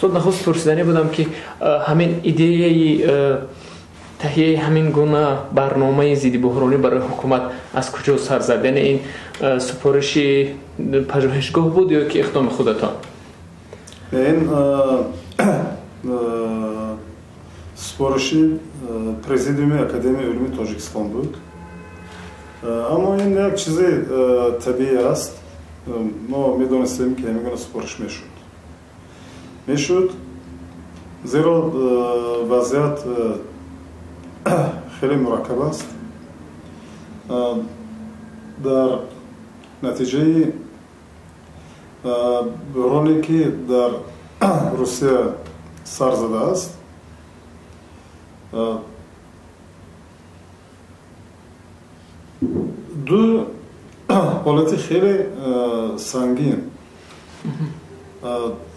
Устод, нахуст пурсиданӣ будам, ки ҳамин идеяи таҳияи ҳамин гуна барномаи зиддибӯҳронӣ барои ҳукумат аз куҷо сар зад? Яъне ин супориши пажӯҳишгоҳ буд ё ки иқдоми худатон? Ин супориши Президиуми Академияи илми Тоҷикистон буд, аммо ин як чизи табиӣ аст. Мо медонистем, ки ҳамин гуна супориш мешуд, зеро вазъият хеле мураккаб аст. Дар натиҷаи буҳроне, ки дар Русия сар задааст, ду ҳолати хеле сангин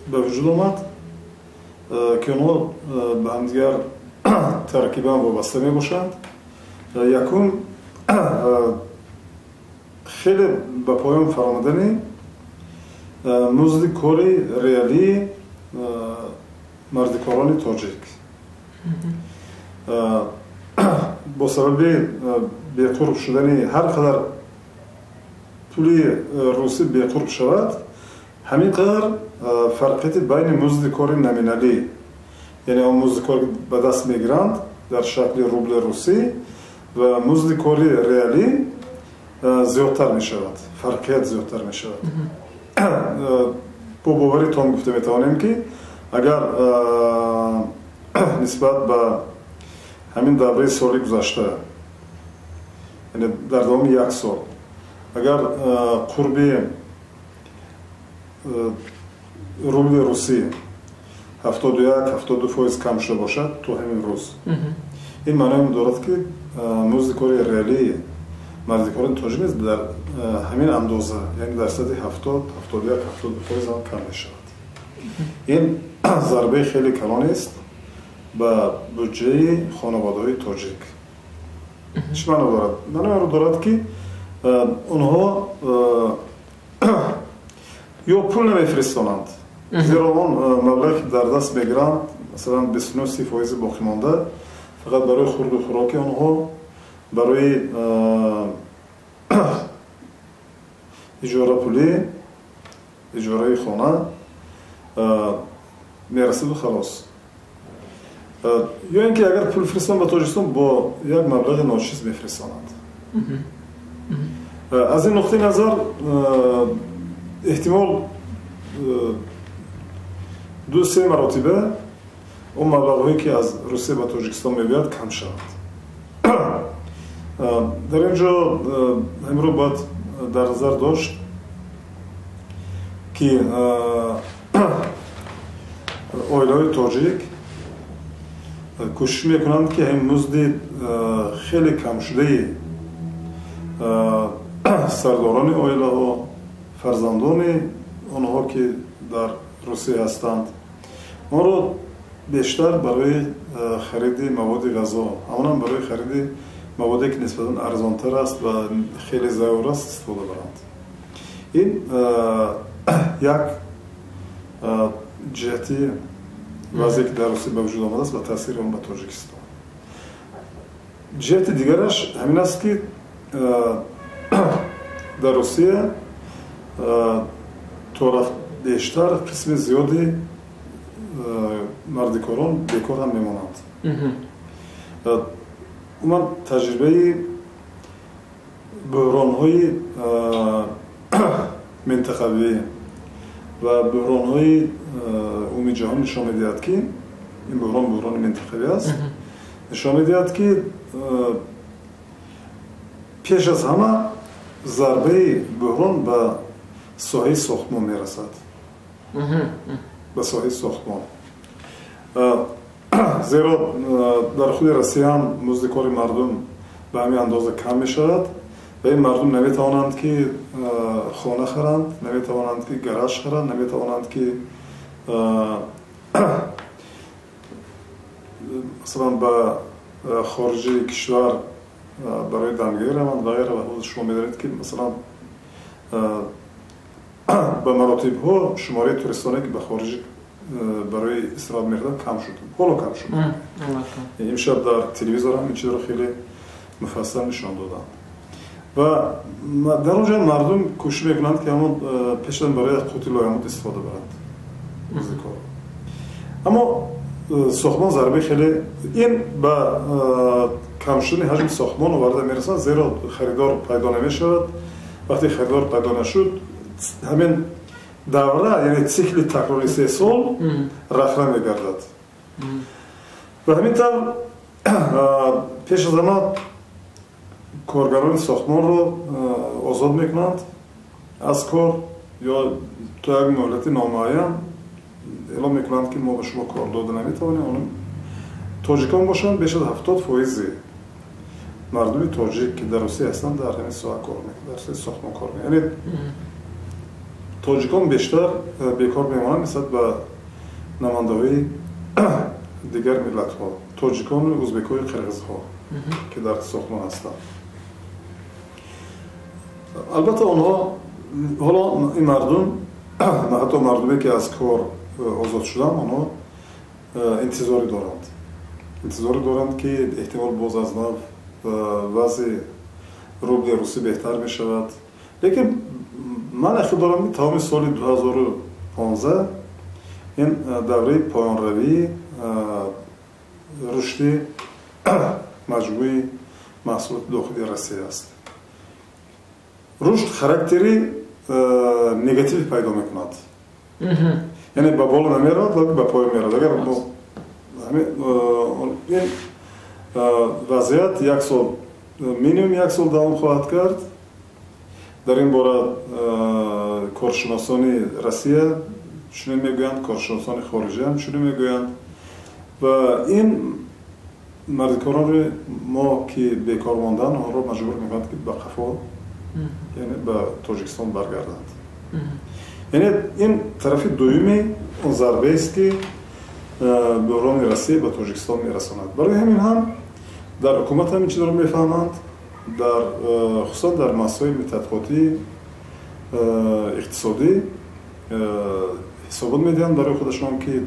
ба вуҷуд омад, ки онҳо ба ҳамдигар таркибан вобаста мебошанд. Якум, хеле ба поён фаромадани музди кори реалии мардикорони тоҷик бо сабаби беқурб шудани, ҳар қадар пули русӣ беқурб шавад, ҳамин қадар фарқияти байни музди кори номиналӣ, яъне он музди кор ба даст мегиранд дар шакли рубли русӣ, ва музди кори реалӣ зиёдтар мешавад, фарқият зиёдтар мешавад. Бо бовари том гуфта метавонем, ки агар нисбат ба ҳамин давраи соли гузашта, яъне дар давоми як сол, агар қурби рубли русӣ 71-72% кам шуда бошад то ҳамин рӯз, ин маънои дорад, ки музди кори реалии мардикорони тоҷик низ дар ҳамин андоза, яъне дар сатҳи 70, 71, 72% ҳам кам мешавад. Ин зарбаи хеле калонест ба буҷаи хонаводаҳои тоҷик. Чӣ маъно дорад? Маънои дорад, ки онҳо ё пул намефиристонанд, зеро он маблағе, ки дар даст мегиранд, масалан 29-30 фоизи боқимонда, фақат барои хурду хӯроки онҳо, барои иҷорапулӣ, иҷораи хона мерасиду халос. Ё ин ки агар пул фиристонанд ба Тоҷикистон, бо як маблағи ночиз мефиристонанд. Аз ин нуқтаи назар эҳтимол 2-3 маротиба он маблағҳое, ки аз Русия ба Тоҷикистон мебиёяд, кам шавад. Дар ин ҷо ҳаминро бояд дар назар дошт, ки оилаҳои тоҷик кӯшиш мекунанд, ки ҳамин музди хеле камшудаи сардорони оилаҳо, фарзандони онҳо, ки дар Русия ҳастанд, онро бештар барои хариди маводи ғазо, ҳамонам барои хариди маводе, ки нисбатан арзонтар аст ва хеле зарур аст, истифода баранд. Ин як ҷиҳати вазъе, ки дар Русия ба вуҷуд омадааст ва таъсири он ба Тоҷикистон. Ҷиҳати дигараш ҳамин аст, ки дар Русия торафт бештар қисми зиёди мардикорон бекор ҳам мемонанд. Умуман, таҷрибаи буҳронҳои минтақавӣ ва буҳронҳои умумии ҷаҳон нишон медиҳад, ки ин буҳрон буҳрони минтақавӣ аст, нишон медиҳад, ки пеш аз ҳама зарбаи буҳрон ба соҳаи сохтмон мерасад, ба соҳаи сохтмон, зеро дар худи Россия ҳам музди кори мардум ба ҳамин андоза кам мешавад ва ин мардум наметавонанд, ки хона харанд, наметавонанд, ки гараж харанд, наметавонанд, ки масалан ба хориҷи кишвар барои дамгирӣ раванд ва ғайра. Ва ҳозир шумо медонед, ки масалан ба маротибҳо шумораи туристоне, ки ба хориҷи Барои истироҳат мекарданд, кам шуд, ҳоло кам шуд. Имшаб дар телевизор ҳам ин чизро хеле муфассал нишон доданд ва дар он ҷо мардум кӯшиш мекунанд, ки ҳамон пешдан барои қути лоямут истифода баранд музди кор. Аммо сохтмон зарбаи хеле ин ба кам шудани ҳаҷми сохтмон оварда мерасонад, зеро харидор пайдо намешавад. Вақте харидор пайдо нашуд, ҳамин давра, яъне цикли такрори 3 сол рахна мегардад. Ва ҳамин тавр пеш аз ҳама коргарони сохтмонро озод мекунанд аз кор ё то як муҳлати номуайян эълон мекунанд, ки мо ба шумо кор дода наметавонем. Тоҷикон бошанд, беш аз 70 фоизи мардуми тоҷик, ки дар Русия ҳастанд, дар ҳамин соҳа кор мекунанд, дар соҳаи сохтмон кор мекунанд. Яъне тоҷикон бештар бекор мемонанд нисбат ба намояндаҳои дигар миллатҳо, тоҷикону узбекҳои, қирғизҳо, ки дар сохтмон ҳастанд. Албатта, онҳо ҳоло ин мардум, ҳатто мардуме, ки аз кор озод шуданд, онҳо интизорӣ доранд, интизорӣ доранд, ки эҳтимол боз аз нав вазъи рубли русӣ беҳтар мешавад. Лекин ман ақида дорам, ки тамоми соли 2015 ин давраи поёнравии рушди маҷмӯи маҳсулоти дохилии Россия аст. Рушд характери негативӣ пайдо мекунад, яъне ба боло намеравад, балки ба поён меравад. Агар ин вазъият як сол, минимум як сол давом хоҳад кард. Дар ин бора коршиносони Россия чунин мегӯянд, коршиносони хориҷӣ ҳам чунин мегӯянд. Ва ин мардикорони мо, ки бекор монданд, онҳоро маҷбур мекунад, ки ба қафо, яъне ба Тоҷикистон баргарданд. Яъне ин тарафи дуюми он зарбаест, ки буҳрони Россия ба Тоҷикистон мерасонад. Барои ҳамин ҳам дар ҳукумат ҳамин чизро мефаҳманд, дар хусусан дар муассисаҳои тадқиқотии иқтисодӣ ҳисобот медиҳанд барои худашон, ки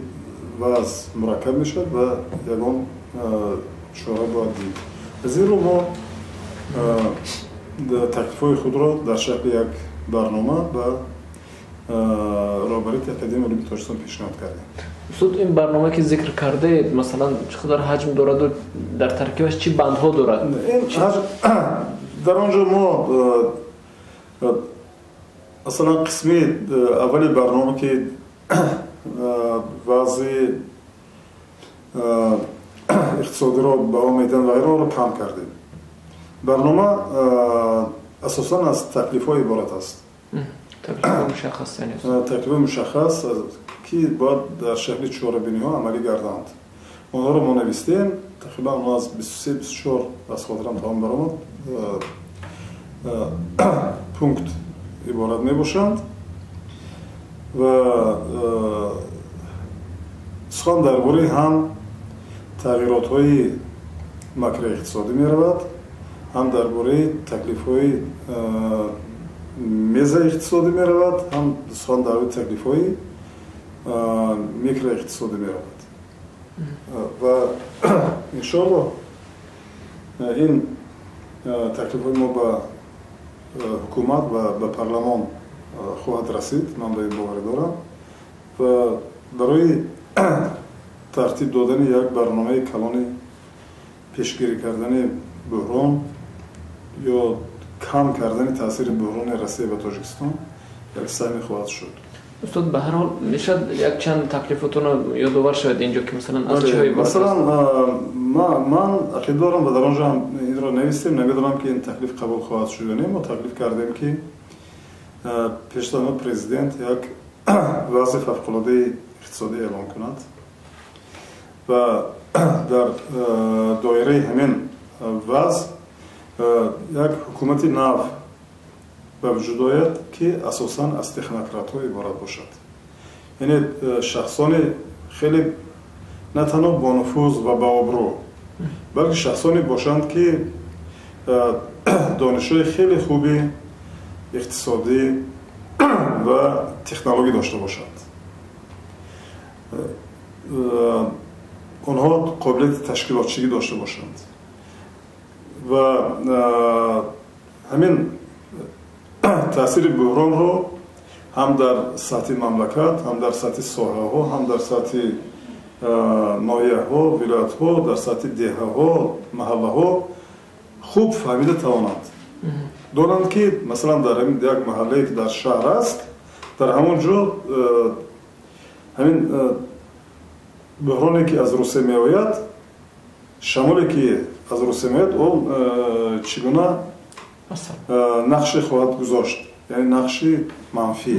вазъ мураккаб мешавад ва ягон чора бояд дид. Аз ин рӯ мо таклифҳои худро дар шакли як барнома ба роҳбарияти Академияи улуми Тоҷикистон пешниҳод кардем. Устод, ин барнома, ки зикр кардаед, масалан, чӣ қадар ҳаҷм дораду дар таркибаш чӣ бандҳо дорад? Дар он ҷо мо масалан қисми аввали барнома, ки вазъи иқтисодиро баҳо медиҳанд ва ғайраро кам кардем. Барнома асосан аз таклифҳо иборат аст, таклифҳои мушаххас, ки бояд дар шакли чорабиниҳо амалӣ гарданд. Онҳоро мо навистем, тақрибан онҳо аз 23, 24, аз хотирам тамом баромад, пункт иборат мебошанд. Ва сухан дар бораи ҳам тағйиротҳои макроиқтисодӣ меравад, ҳам дар бораи таклифҳои мезоиқтисодӣ меравад, ҳам сухан дар бораи таклифҳои микроиқтисодӣ меравад. Ва иншоалло ин таклифҳои мо ба ҳукумат ва ба парлумон хоҳад расид, ман ба ин боварӣ дорам. Ва барои тартиб додани як барномаи калони пешгирӣ кардани буҳрон ё кам кардани таъсири буҳрони Россия ба Тоҷикистон як саҳме хоҳад шуд. Устод, ба ҳар ҳол мешавад якчанд таклифотонро ёдовар шавад инҷо, ки масалан аз чиҳо иборат? Масалан, ман ақида дорам ва дар он ҷо ҳам инро навистем, намедонам, ки ин таклиф қабул хоҳад шуд ё не. Мо таклиф кардем, ки пештар президент як вазъи фавқулодаи иқтисодӣ эълон кунад ва дар доираи ҳамин вазъ як ҳукумати нав ба вуҷуд ояд, ки асосан аз технократҳо иборат бошад, яъне шахсони хеле на танҳо бонуфуз ва баобрӯ, балки шахсоне бошанд, ки донишҳои хеле хуби иқтисодӣ ва технологӣ дошта бошанд. Онҳо қобилияти ташкилотчигӣ дошта бошанд ва ҳамин таъсири буҳронро ҳам дар сатҳи мамлакат, ҳам дар сатҳи соҳаҳо, ҳам дар сатҳи ноҳияҳо, вилоятҳо, дар сатҳи деҳаҳо, маҳаллаҳо хуб фаҳмида тавонанд. Донанд, ки масалан дар ҳамин як маҳаллае, ки дар шаҳр аст, дар ҳамон ҷо ҳамин буҳроне, ки аз Русия меояд, шамоле, ки аз Русия меояд, он чӣ гуна нақше хоҳад гузошт, яъне нақши манфӣ,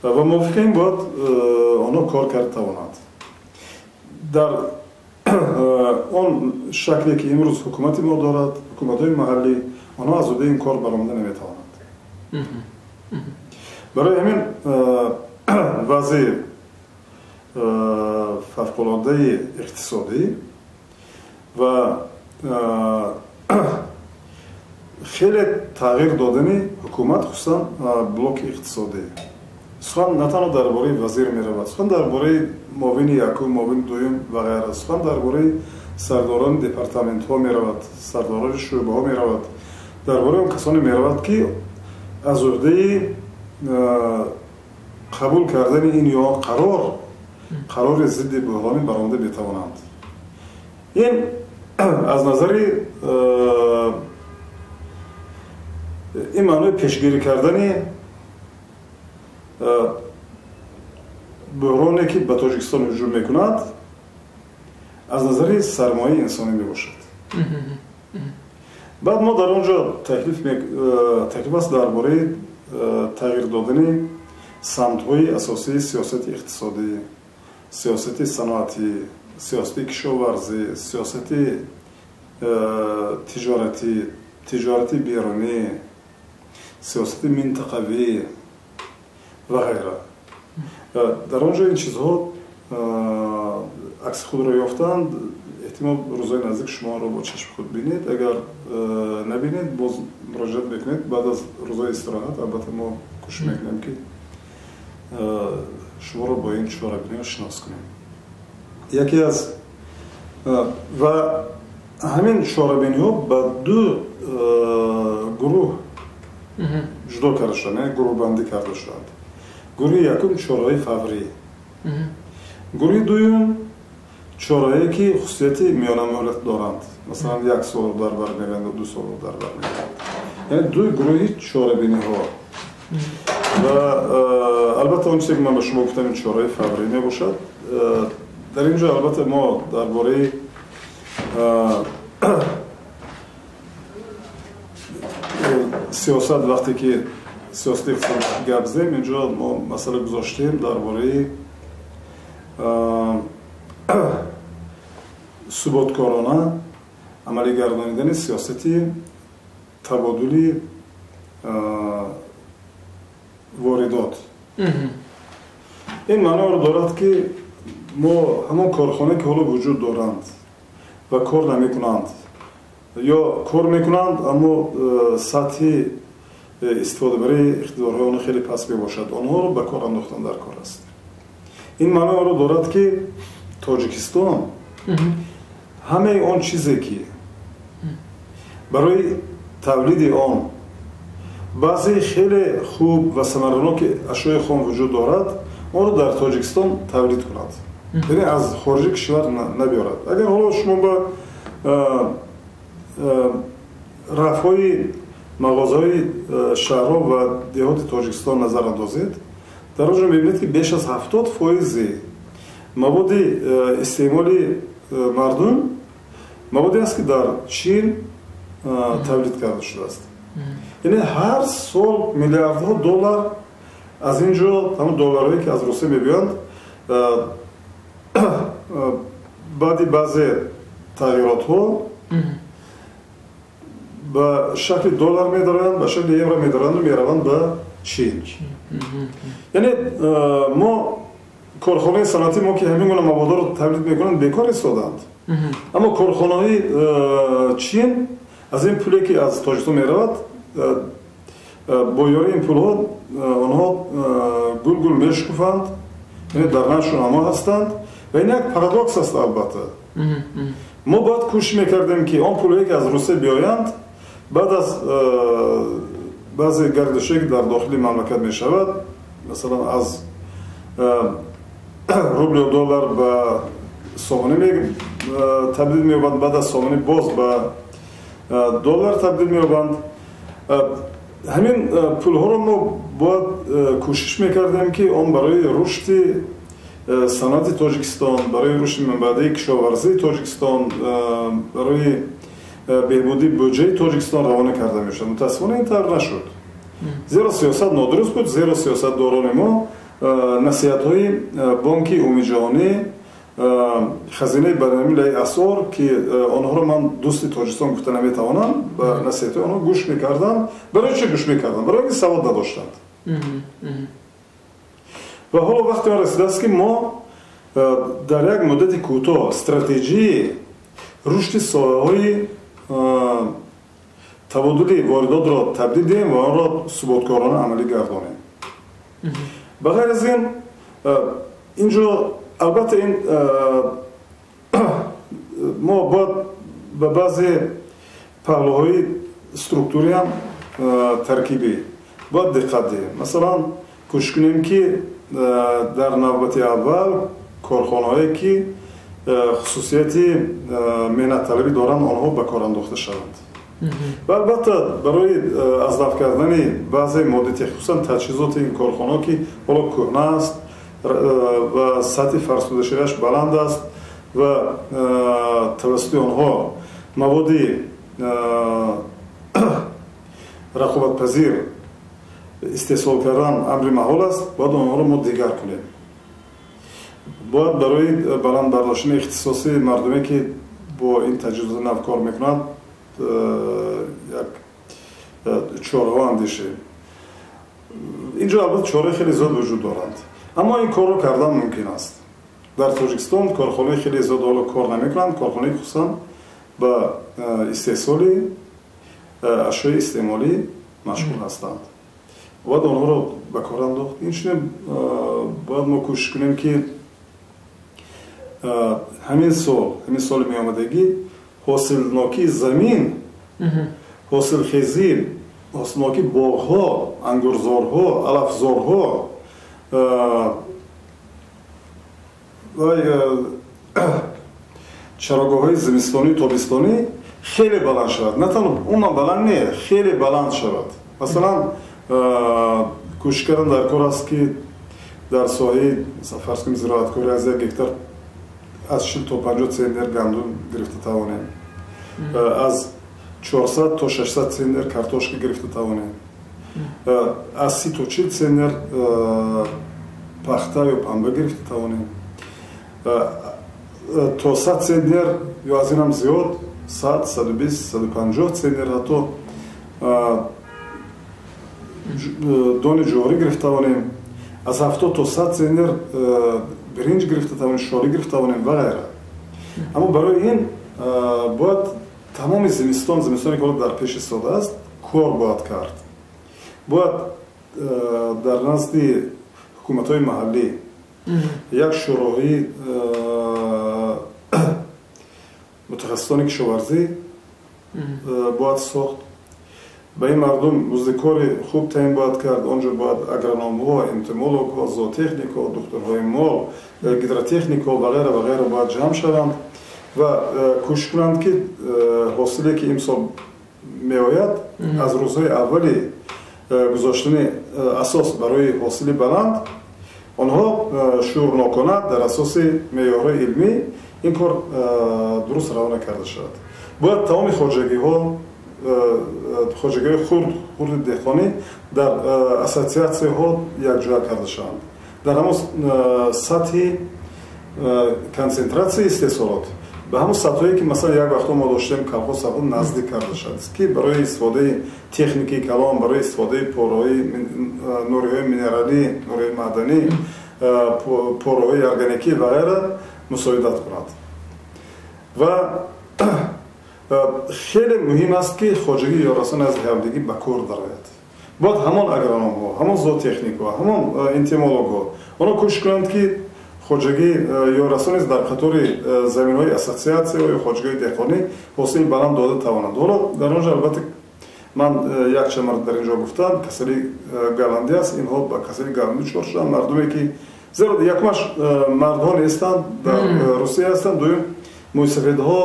ва мувофиқи ин бояд онҳо кор карда тавонанд. Дар он шакле, ки имрӯз ҳукумати мо дорад, ҳукуматҳои маҳаллӣ, онҳо аз уҳдаи ин кор баромада наметавонанд. Барои ҳамин вазъи фавқулоддаи иқтисодӣ ва хеле тағйир додани ҳукумат, хусусан блоки иқтисодӣ. Сухан на танҳо дар бораи вазир меравад, сухан дар бораи муовини якум, муовини дуюм ва ғайра, сухан дар бораи сардорони департаментҳо меравад, сардорони шӯъбаҳо меравад, дар бораи он касоне меравад, ки аз уҳдаи қабул кардани ин ё он қарор, қарори зидди буҳронӣ баромада метавонанд. Ин аз назари ин маънои пешгирӣ кардани буҳроне, ки ба Тоҷикистон ҳуҷум мекунад, аз назари сармояи инсонӣ мебошад. Баъд мо дар он ҷо таклиф аст дар бораи тағйир додани самтҳои асосии сиёсати иқтисодӣ, сиёсати саноатӣ, сиёсати кишоварзӣ, сиёсати тиҷоратӣ, тиҷорати берунӣ, сиёсати минтақавӣ ва ғайра. Дар он ҷо ин чизҳо акси худро ёфтанд. Эҳтимол, рӯзҳои наздик шумо онро бо чашми худ бинед. Агар набинед, боз муроҷиат мекунед. Баъд аз рӯзҳои истироҳат, албатта, мо кӯшиш мекунем, ки шуморо бо ин чорабиниҳо шинос кунем. Яке аз ва ҳамин чорабиниҳо ба ду гурӯҳ ҷудо карда шуданд, яъне гурӯҳбандӣ карда шуданд. Гурӯҳи якум чораҳои фаврӣ, гурӯҳи дуюм чораҳое, ки хусусияти миёнамуҳлат доранд, масалан, як солро дар бар мегиранд, 2 солро дар бар мегиранд. Яъне ду гурӯҳи чорабиниҳо. Ва албатта, он чизе, ки ман ба шумо гуфтам, ин чораҳои фаврӣ мебошад. Дар ин ҷо, албатта, мо дар бораи сиёсат, вақте ки сиёсати иқтисодӣ гап задем, ин ҷо мо масъала гузоштем дар бораи суботкорона амалӣ гардонидани сиёсати табодули воридот. Ин маъноро дорад, ки мо ҳамон корхонае, ки ҳоло вуҷуд доранд ва кор намекунанд ё кор мекунанд, аммо сатҳи истифодабарии иқтидорҳои онҳо хеле паст мебошад, онҳоро ба кор андохтан дар кор аст. Ин маъноро дорад, ки Тоҷикистон ҳамаи он чизе, ки барои тавлиди он баъзе хеле хуб ва самараноки ашёи хом вуҷуд дорад, онро дар Тоҷикистон тавлид кунад, яъне аз хориҷи кишвар набиёрад. Агар ҳоло шумо ба рафҳои мағозаҳои шаҳрҳо ва деҳоти Тоҷикистон назар андозед, дар он ҷо мебинед, ки беш аз 70 фоизи маводи истеъмоли мардум маводе аст, ки дар Чин тавлид карда шудааст. Яъне ҳар сол миллиардҳо доллар аз ин ҷо, ҳамон долларҳое, ки аз Русия мебиёянд, баъди баъзе тағйиротҳо ба шакли доллар медоранд, ба шакли евро медоранду мераванд ба Чин. Яъне мо корхонаи саноатии мо, ки ҳамин гуна маводҳоро тавлид мекунанд, бекор истоданд, аммо корхонаҳои Чин аз ин пуле, ки аз Тоҷикистон меравад, бо ёрии ин пулҳо онҳо гулгул мешукуфанд. Яъне дар нашъунамо ҳастанд ва ин як парадокс аст албатта. Мо бояд кӯшиш мекардем, ки он пулҳое ки аз Русия биёянд, баъд аз баъзе гардишҳое ки дар дохили мамлакат мешавад, масалан аз рублю доллар ба сомонӣ табдил меёбанд, баъд аз сомонӣ боз ба доллар табдил меёбанд. Ҳамин пулҳоро мо бояд кӯшиш мекардем, ки он барои рушди саноати Тоҷикистон, барои рушди манбаъдаи кишоварзии Тоҷикистон, барои беҳбудии буҷаи Тоҷикистон равона карда мешуд. Мутаассифона, ин тавр нашуд, зеро сиёсат нодуруст буд, зеро сиёсатдорони мо насиҳатҳои Бонки Умумиҷаҳонӣ, Хазинаи байналмилалии асъор, ки онҳоро ман дӯсти Тоҷикистон гуфта наметавонам, ба насиҳатҳои онҳо гӯш мекарданд. Барои чӣ гӯш мекарданд? Барои ин ки савод надоштанд. Ва ҳоло вақти он расидааст, ки мо дар як муддати кӯтоҳ стратегияи рушди соҳаҳои табодули воридотро табдил диҳем ва онро суботкорона амалӣ гардонем. Ба ғайр аз ин, инҷо албатта ин мо бояд ба баъзе паҳлӯҳои структуриам, таркибӣ бояд диққат диҳем. Масалан, кӯшиш кунем, ки дар навбати аввал корхонаҳое ки хусусияти меҳнатталабӣ доранд, онҳо ба кор андохта шаванд. Ва албатта барои аз нав кардани баъзе моддии, хусусан таҷҳизоти ин корхонаҳо, ки ҳоло кӯҳна аст ва сатҳи фарсудашавиаш баланд аст ва тавассути онҳо маводи рақобатпазир истеҳсол кардан амри маҳол аст, бояд онҳоро мо дигар кунем. Бояд барои баланд бардоштани ихтисоси мардуме, ки бо ин таҷҳизоти нав кор мекунанд, як чораҳо андешем. Инҷо албатта чораи хеле зиёд вуҷуд доранд, аммо ин корро кардан мумкин аст. Дар Тоҷикистон корхонаи хеле зиёд ҳоло кор намекунанд, корхонаи хусусан ба истеҳсоли ашёи истеъмолӣ машғул ҳастанд. Бояд онҳоро ба кор андохт. Инчунин бояд мо кӯшиш кунем, ки ҳамин сол, ҳамин соли меомадагӣ, ҳосилнокии замин, ҳосилхезӣ, ҳосилнокии боғҳо, ангурзорҳо, алафзорҳо ва чарогоҳҳои зимистонию тобистонӣ хеле баланд шавад. На танҳо умуман баланд не, хеле баланд шавад. Масалан, кӯшиш кардан дар кор аст, ки дар соҳаи, фарз кунем, зироаткорӣ аз 1 гектар аз 40 то 50 центнер гандум гирифта тавонем, аз 400 то 600 центнер картошка гирифта тавонем, аз 30 то 40 центнер пахта ё панба гирифта тавонем, то 100 центнер ё аз инам зиёд, 100, 120, 150 центнер ҳатто дони ҷуворӣ гирифта тавонем, аз 70 то 100 центнер биринҷ гирифта тавонем, шолӣ гирифта тавонем ва ғайра. Аммо барои ин бояд тамоми зимистон, зимистоне ки ҳоло дар пеш истодааст, кор бояд кард. Бояд дар назди ҳукуматҳои маҳаллӣ як шӯрои мутахассисони кишоварзӣ бояд сохт. Ба ин мардум музди кори хуб таъин бояд кард. Он ҷо бояд агрономҳо, энтомологҳо, зоотехникҳо, духтурҳои мол, гидротехникҳо ва ғайра ва ғайра бояд ҷамъ шаванд ва кӯшиш кунанд, ки ҳосиле ки имсол меояд, аз рӯзҳои аввали гузоштани асос барои ҳосили баланд онҳо шуурнокона дар асоси меъёрҳои илмӣ ин кор дуруст равона карда шавад. Бояд тамоми хоҷагиҳо, хоҷагиҳои хурд, хурди деҳқонӣ дар ассотсиатсияҳо якҷоя карда шаванд, дар ҳамон сатҳи консентратсияи истеҳсолот, ба ҳамон сатҳое ки масалан як вақтҳо мо доштем, колхоз, совхоз, наздик карда шавад, ки барои истифодаи техникаи калон, барои истифодаи порҳои, нуриҳои минералӣ, нуриҳои маъданӣ, порҳои органикӣ ва ғайра мусоидат кунад. Ва хеле муҳим аст, ки хоҷагии ёррасон аз ҳавлигӣ ба кор дарояд. Бояд ҳамон агрономҳо, ҳамон зоотехникҳо, ҳамон энтомологҳо онҳо кӯшиш кунанд, ки хоҷагии ёррасон низ дар қатори заминҳои ассотсиатсия ё хоҷагиҳои деҳқонӣ ҳосили баланд дода тавонанд. Ҳоло дар он ҷо, албатта, ман якчанд маротиба дар ин ҷо гуфтам, касалии голландӣ аст. Инҳо ба касалии голландӣ дучор шуданд, мардуме ки, зеро якумаш, мардҳо нестанд, дар Русия ҳастанд, дуюм, мӯйсафедҳо,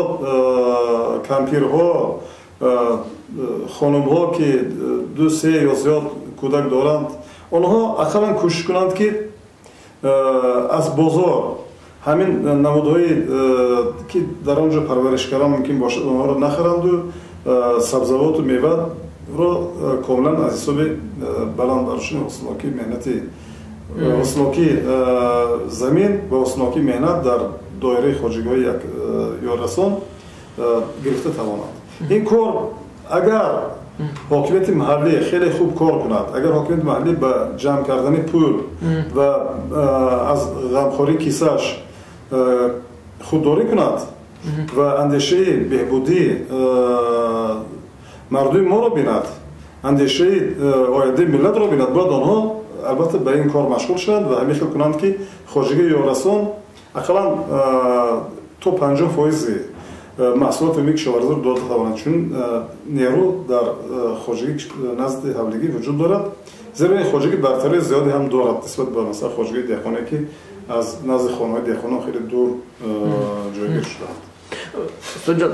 кампирҳо, хонумҳо, ки ду, се ё зиёд кӯдак доранд, онҳо ақаллан кӯшиш кунанд, ки аз бозор ҳамин намудҳое, ки дар он ҷо парвариш кардан мумкин бошад, онҳоро нахаранду сабзавоту меваро комилан аз ҳисоби баланд бардоштани ҳосилнокии меҳнати, ҳосилнокии замин ва ҳосилнокии меҳнат дар доираи хоҷагиҳои ёррасон гирифта тавонанд. Ин кор, агар ҳокимияти маҳаллӣ хеле хуб кор кунад, агар ҳокимияти маҳаллӣ ба ҷамъ кардани пул ва аз ғамхории кисааш худдорӣ кунад ва андешаи беҳбудии мардуми моро бинад, андешаи ояндаи миллатро бинад, бояд онҳо, албатта, ба ин кор машғул шаванд ва ҳамин хел кунанд, ки хоҷагии ёррасон ақаллан то 50 фоизи маҳсулоти умумии кишоварзиро дода тавонанд, чун нерӯ дар хоҷагӣ назди ҳавлигӣ вуҷуд дорад, зеро ин хоҷагӣ бартарии зиёде ҳам дорад нисбат ба, масалан, хоҷагии деҳқоне, ки аз назди хонаҳои деҳқонон хеле дур ҷойгир шудаанд. Устодҷон,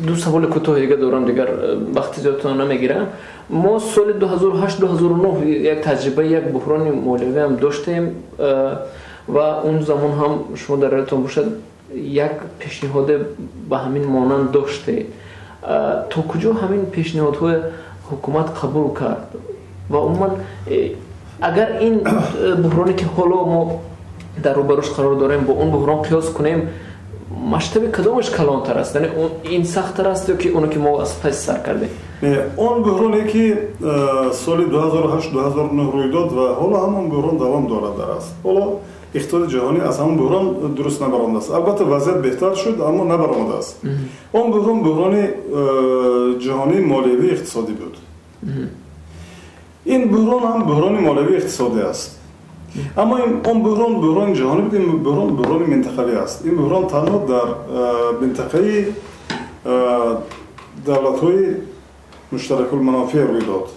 ду саволи кӯтоҳи дига дорам, дигар вақти зиёдтон намегирам. Мо соли 2008-2009 як таҷрибаи як буҳрони молиявӣ ҳам доштем ва он замон ҳам шумо дар ёдтон бошад, як пешниҳоде ба ҳамин монанд доштед. То куҷо ҳамин пешниҳодҳои ҳукумат қабул кард ва умуман, агар ин буҳроне, ки ҳоло мо дар рӯбарӯш қарор дорем, бо он буҳрон қиёс кунем, масштаби кадомаш калонтар аст? Яъне ин сахттар аст ё ки оне, ки мо аз паси сар кардем? Он буҳроне, ки соли 2008-2009 рӯй дод ва ҳоло ҳамон буҳрон давом дорад дар аст, ҳоло иқтисоди ҷаҳонӣ аз ҳамон буҳрон дуруст набаромадааст. Албатта, вазъият беҳтар шуд, аммо набаромадааст. Он буҳрон буҳрони ҷаҳонии молиявии иқтисодӣ буд. Ин буҳрон ҳам буҳрони молиявии иқтисодӣ аст, аммо он буҳрон буҳрони ҷаҳонӣ буд, ин буҳрон буҳрони минтақавӣ аст. Ин буҳрон танҳо дар минтақаи давлатҳои муштаракулманофеъ рӯй дод.